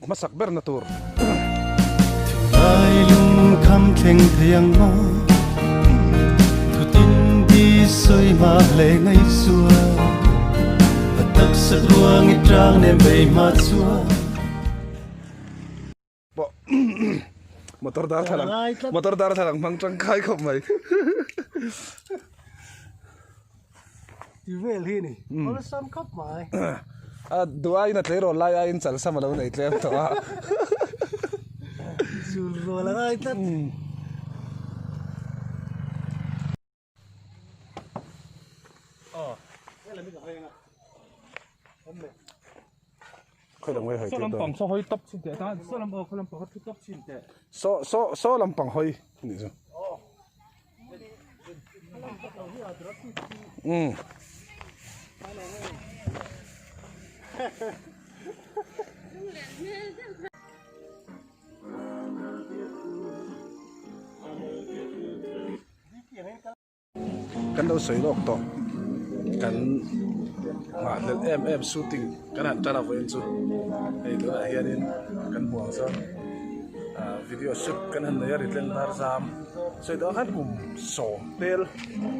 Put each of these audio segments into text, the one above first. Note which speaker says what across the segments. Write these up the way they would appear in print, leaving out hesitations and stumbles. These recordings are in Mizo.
Speaker 1: Hmasak berna tur.
Speaker 2: Thulai lung kham thleng thei ang maw Thutin di sawi hma hle ngai chuan A taksa ruang i tang nem bei hma chuan.
Speaker 1: Pawh motor darthlalang motor darthlalang hmang tangkai khawp mai.
Speaker 3: Ti vel hi ni awlsam khawp mai.
Speaker 1: A duaiin a tleirawl lai aiin chalsam a lo nei tlem tawh a.
Speaker 3: Zul rual a ngai tlat.
Speaker 1: Saw lampang saw hawi tawp chin teh ta saw lam aw khaw lampang kha thu tawp chin teh. Saw saw saw lampang hawi nih chu. Umm. Kan lo sawi lawk tawh kan nghahhlelh em em shooting kan han tan a vawiin chu hei tunah hianin kan hmuh ang chuan ah video shoot kan han nei a ri tleng dar zam sawi tawh ang khan kum sawm tel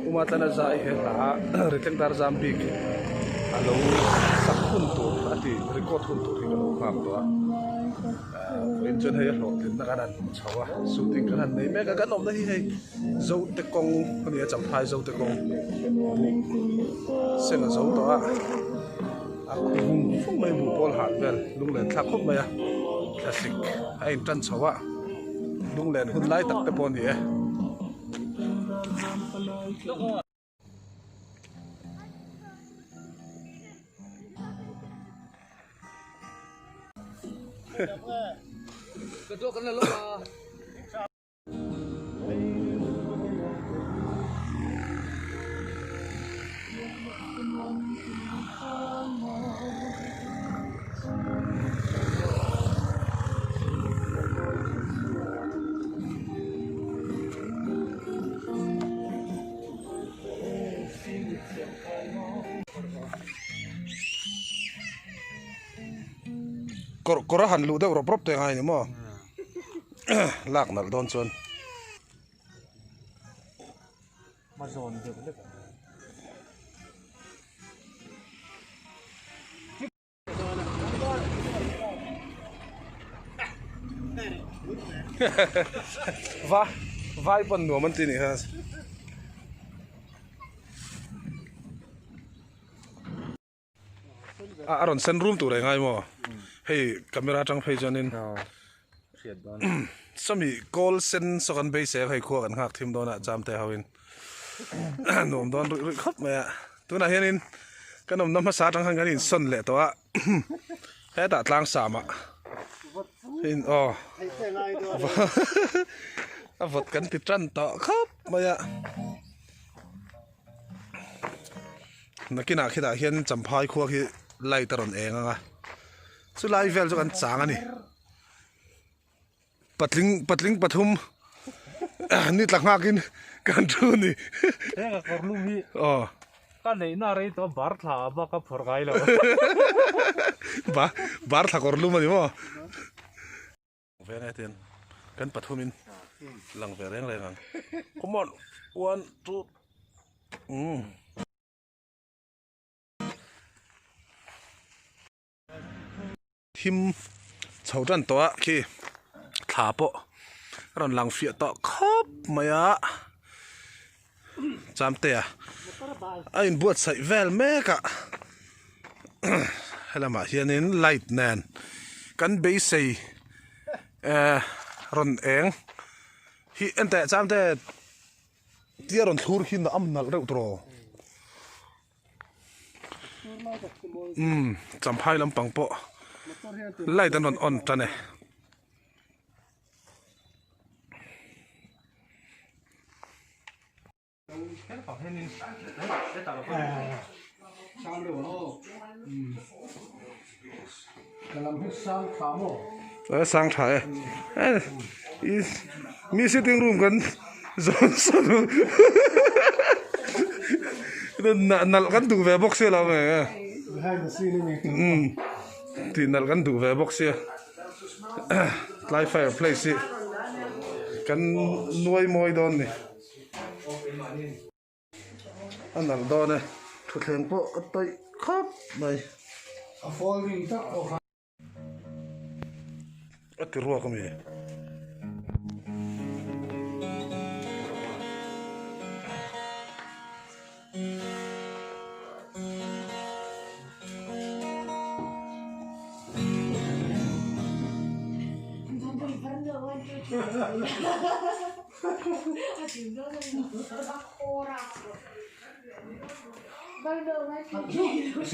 Speaker 1: uma tlana zai he hla ri tleng dar zam bik a lo sak hun tur a ti record hun tur hi ka lo nghak tawh a. Vawiin chuan hei a hlawhtlinna kan han hmu chho a, shooting kan han nei mek a, kan awmna hi hei Zote kawng a ni a, Champhai Zote kawng buh sen a zo tawh a, a khu vung vung mai buh pawl hal vel lunglen thlak khawp mai a, thlasik a in tan chho a, lunglen hun lai tak te pawh a ni e. Kawr kawr a han luh deuh rawp rawp te ngai ni maw lak nalh dawn chuan. Va vai pawn nuam an ti nih kha. A a rawn sen rum tur e ngai maw hei camera atang phei chuanin sawmi kawl sen saw kan beisei a hei khua kan nghak thim dawn a jam te ho in. Nuam dawn ruih ruih khawp mai a tunah hianin kan awmna hmasa atang khan kan insawn leh tawh a hetah tlang sam ah in aw a vawt kan ti tan tawh khawp mai a nakinah khitah hian champhai khua khi light a rawn eng ang a chulai vel chu kan chang a ni. Patling patling pathum ni tla nghakin kan thu ni.
Speaker 4: He ka kawr lum hi
Speaker 1: aw
Speaker 4: ka neihna rei tawh bar thla ah bak ka phawrh ngai lo.
Speaker 1: Ba bar thla kawr lum a ni maw? Ve nge tian kan pathumin lang ve reng reng ang. Come on one two umm. Thim chho tan tawh a khi thla pawh a rawn lang fiah tawh khawp mai a Chamtea a inbuatsaih vel mek a helamah hianin light nen kan beisei eh rawn eng hi enteh Chamte tia rawn thlur hi a am nalh reuh tawh. Umm champhai lampang pawh light an rawn on tan e. Sang tha e mi sitting room kan zawn sawn nalh kan duh ve bawk sia lo nge tih nalh kan duh ve bawk sia. Tlai fire place hi kan nuai mawi dawn ni. A nalh dawn e. Thutthleng pawh a tawih khawp mai.
Speaker 3: A folding tak pawh kha.
Speaker 1: A ti ruak ami.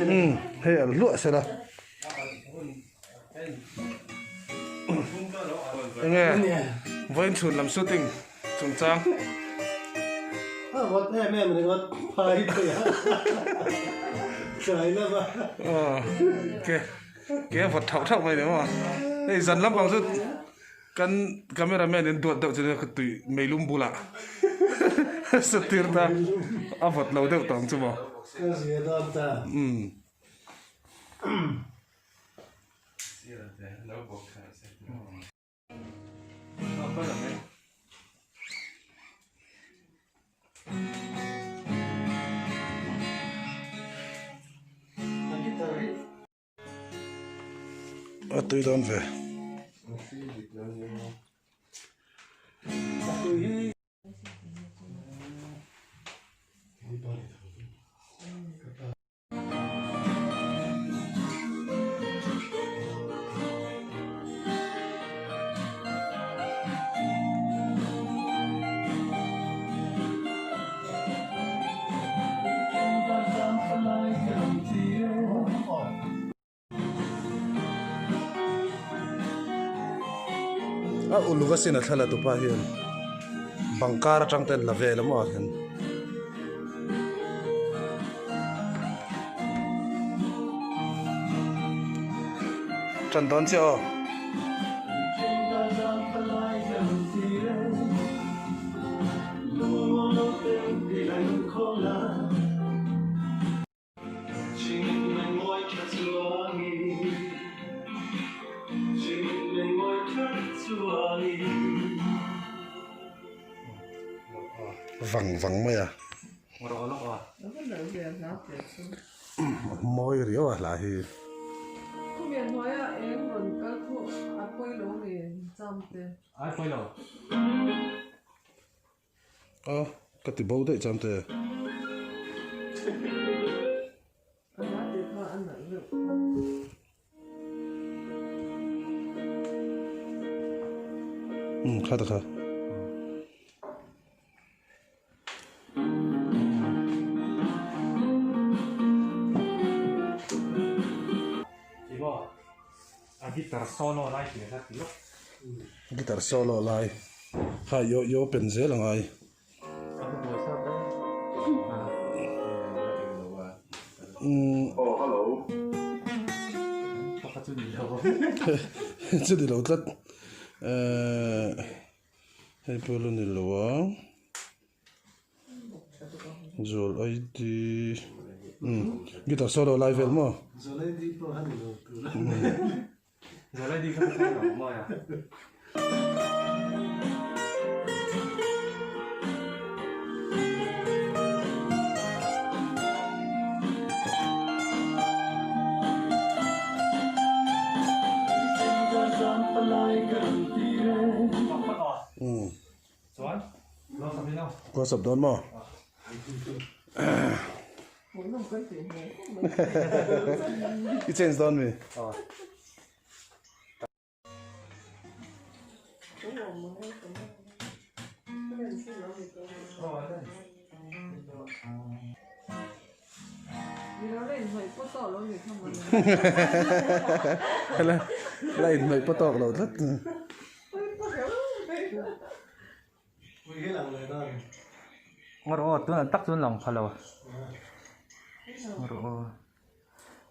Speaker 1: Umm hei an hluah sela. Enge vawiin chhun lam shooting chungchang.
Speaker 3: A vawt em em ringawt phai thei a tlai lama.
Speaker 1: Aw ke ke a vawt thauh thauh mai ni maw. Hei zan lampang chu kan camera man in duat deuh chu nia tui meilum bulah shoot tir ta a vawt lo deuh tawng chu maw.
Speaker 3: Ka zia dawn ta.
Speaker 1: Umm. A tui dawn ve. A uluk asin a thla la tupa hian bang kar atang ten la vel a maw ah hian. Tan dawn chiah aw. Vang vang mai a. Mawi riau a hla hi. A ka ti bo daih chuan te. Umm kha ta kha.
Speaker 4: Guitar solo lai tih kha ti lawk.
Speaker 1: Guitar solo lai kha yo yo pen zel a ngai. Chu ni lo tlat hei pawh la ni lo a zual ID guitar solo lai vel maw. Close up dawn maw? I change dawn mi? La inhnawih pawh tawk lo tlat.
Speaker 4: Ngarawh aw tunah tak chuan lang pha lo ngarawh aw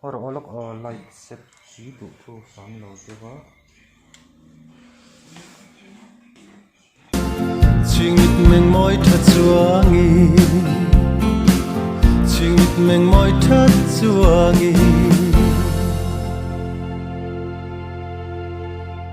Speaker 4: ngarawh aw lawk aw light set hi duh thu sam lo deuh a.
Speaker 2: Chingit meng mawi tha chuangin Chingit meng mawi tha chuangin.